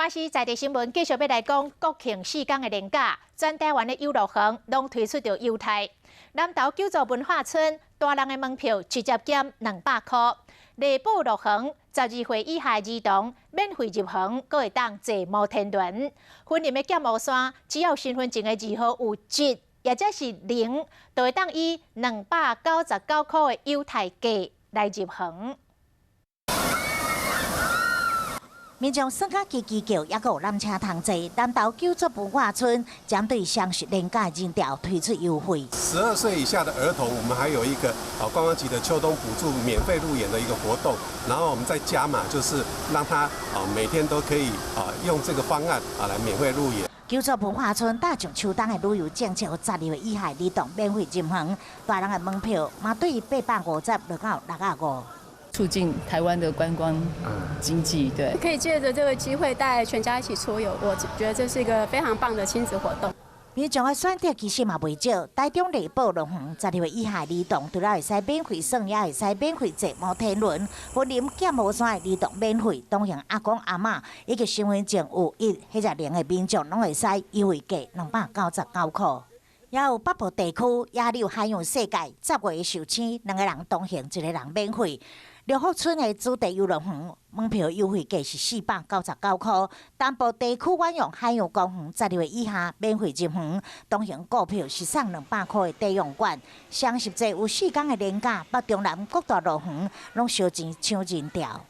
華視在地新聞繼續欲來講國慶4天的連假，全台灣的遊樂園攏推出著優待。南投九族文化村大人的門票直接減200箍，麗寶樂園12歲以下兒童免費入園，閣會當坐摩天輪。雲林的劍湖山，只要身份證的字號有一，抑者是零，就會當以299箍的優待價來入園。民眾耍甲嘰嘰叫，猶閣有纜車通坐。南投九族文化村針對雙十連假人潮推出優惠。 12歲以下的兒童，我們還有一個啊觀光局的秋冬補助免費入園的一個活動。然後我們再加碼，就是讓他啊每天都可以啊用這個方案啊來免費入園。九族文化村搭上秋冬的旅遊政策，12歲以下兒童免費入園，大人的門票嘛對850落到65。促進台灣的觀光經濟，對，可以借着這個機會帶全家一起出遊，我覺得這是一個非常棒的親子活動。民眾的選擇其實嘛袂少，台中麗寶樂園12歲以下兒童除了會使免費耍，也會使免費坐摩天輪。雲林劍湖山的兒童免費，同行阿公阿嬤以及身份證有一或者零的民眾，攏會使優惠價299箍。也有北部地區野柳海洋世界10月壽星，兩個人同行，一個人免費。六福村的主題遊樂園門票優惠價是499箍。東部地區遠洋海洋公園12歲以下免費入園，同行購票是送200箍的抵用券。雙十節有4天的連假，北中南各大樂園攏燒錢搶人潮。